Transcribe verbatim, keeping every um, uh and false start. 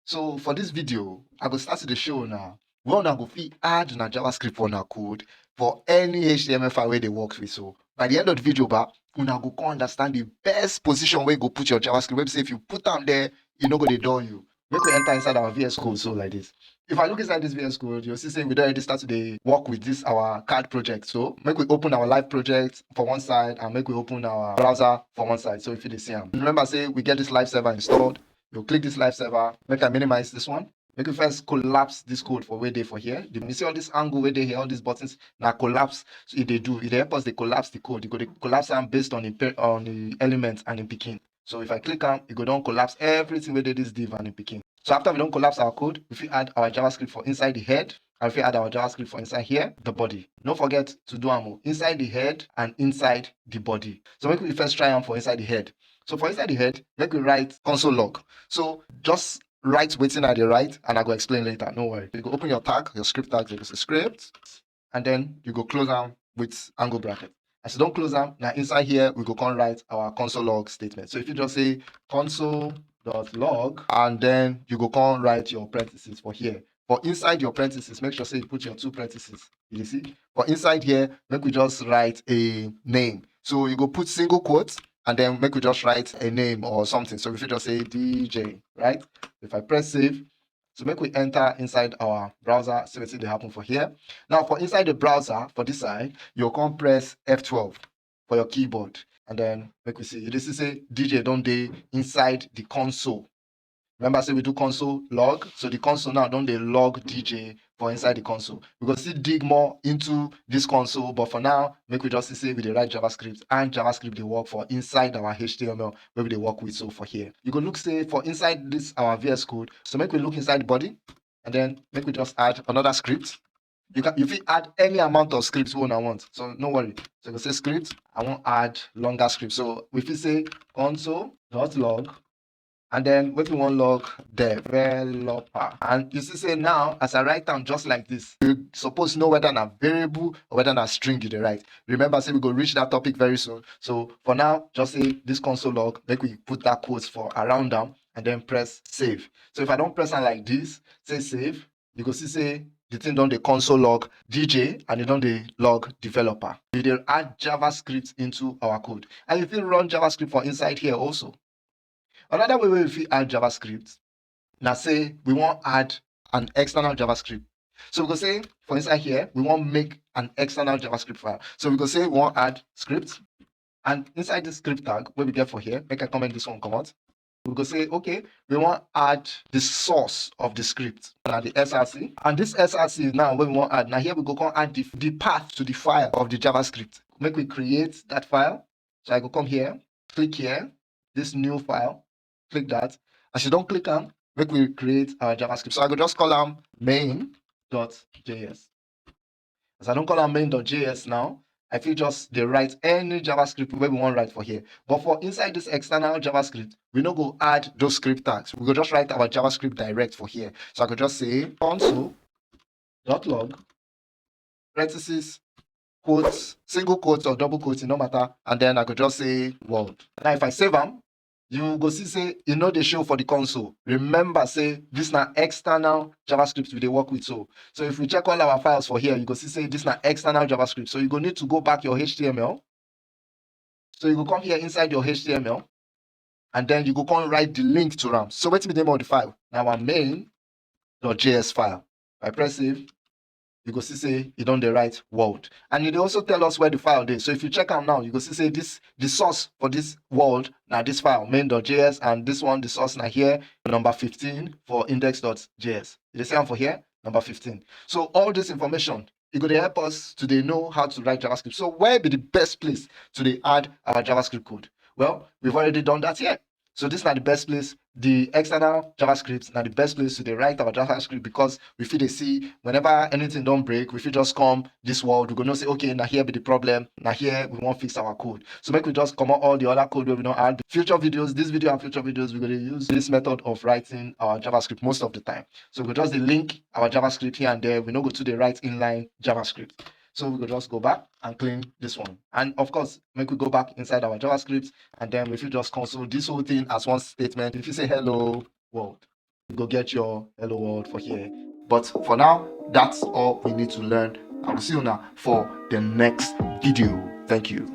So for this video, I go start to dey show una where una go fit add una JavaScript for una code for any H T M L five wey dey work with. So by the end of the video, ba, una go come understand the best position wey go put your JavaScript. Wey be say if you put am there, e no go dey dull you. Make we enter inside our V S Code so like this. If I look inside this V S Code, you'll see say we don already start to dey work with this our card project. So make we open our live project for one side and make we open our browser for one side. So if you dey see am, remember say we get this live server installed. You click this live server. Make I minimize this one. Make we first collapse this code for wey dey for here. You see all this angle wey dey here, all these buttons, na collapse. So e dey do, e dey help us dey collapse the code. You go dey collapse am based on the pe-, on the element and the pikin. So if I click am, e go don collapse everything wey dey this div and the pikin. So after we don collapse our code, we fit add our JavaScript for inside the head, and we fit add our JavaScript for inside here, the body. No forget to do am o, inside the head and inside the body. So make we first try am for inside the head. So for inside the head, make we write console log. So just write wetin I dey write, and I go explain later. No worry. You go open your tag, your script tag, you go say script, and then you go close am with angle bracket. As you don close am, na inside here we go come write our console log statement. So if you just say console dot log, and then you go come write your parentheses for here. For inside your parentheses, make sure say you put your two parentheses. You dey see? For inside here, make we just write a name. So you go put single quotes, and then make we just write a name or something. So if you just say D J, right? If I press save, so make we enter inside our browser, see wetin dey happen for here. Now for inside the browser, for this side, you come press F twelve for your keyboard. And then make we see, you dey see say D J don dey inside the console. Remember say we do console log, so the console now don dey log D J for inside the console. We go still dig more into this console, but for now, make we just see say we dey write JavaScript, and JavaScript dey work for inside our H T M L wey we dey work with so for here. You go look say for inside this our V S Code, so make we look inside the body, and then make we just add another script. You can, you fit add any amount of scripts wey una want, so no worry. So you go say script, I wan add longer script. So we fit say console dot log, and then wetin we wan log, developer. And you see say now, as I write am just like this, you suppose know whether na variable or whether na string you dey write. Remember say we go reach that topic very soon. So for now, just say this console log, make we put that quote for around am, and then press save. So if I don press am like this, say save, you go see say the thing don dey console log D J and e don dey log developer. We dey add JavaScript into our code. And you fit run JavaScript for inside here also. Another way wey we fit add JavaScript na say we wan add an external JavaScript. So we go say for inside here, we wan make an external JavaScript file. So we go say we wan add script, and inside this script tag wey we get for here, make I comment this one comot. We go say, okay, we wan add the source of the script, na the S R C. And this S R C now wey we wan add, na here we go come add the, the path to the file of the JavaScript. Make we create that file. So I go come here, click here, this new file, click that. As you don click am, make we create our JavaScript. So I go just call am main dot J S. As I don call am main dot J S now, I fit just dey write any JavaScript wey we wan write for here. But for inside this external JavaScript, we no go add those script tags. We go just write our JavaScript direct for here. So I go just say console dot log, parentheses, quotes, single quotes or double quotes, e no matter. And then I go just say world. Now if I save am, you go see say e no dey show for the console. Remember say this na external JavaScript we dey work with. So, so if we check all our files for here, you go see say this na external JavaScript. So you go need to go back your H T M L. So you go come here inside your H T M L, and then you go come write the link to am. So wetin be the name of the file? Na our main dot J S file. I press save. You go see say e don dey write world. And e dey also tell us where the file dey. So if you check am now, you go see say this, the source for this world na this file, main dot J S, and this one, the source na here, number fifteen for index dot J S. You dey see am for here, number fifteen. So all this information, e go dey help us to dey know how to write JavaScript. So where be the best place to dey add our JavaScript code? Well, we've already done that here. So this na the best place. The external JavaScript na the best place to dey write our JavaScript, because we fit dey see whenever anything don break, we fit just come this world, we go know say, okay, na here be the problem, na here we wan fix our code. So make we just comot all the other code wey we don add. Future videos, this video and future videos, we go dey use this method of writing our JavaScript most of the time. So we go just dey link our JavaScript here and there. We no go too dey write inline JavaScript. So we go just go back and clean this one. And of course, make we go back inside our JavaScript, and then we fit just console this whole thing as one statement. If you say hello world, You go get your hello world for here. But for now, that's all we need to learn. I will see you now for the next video. Thank you.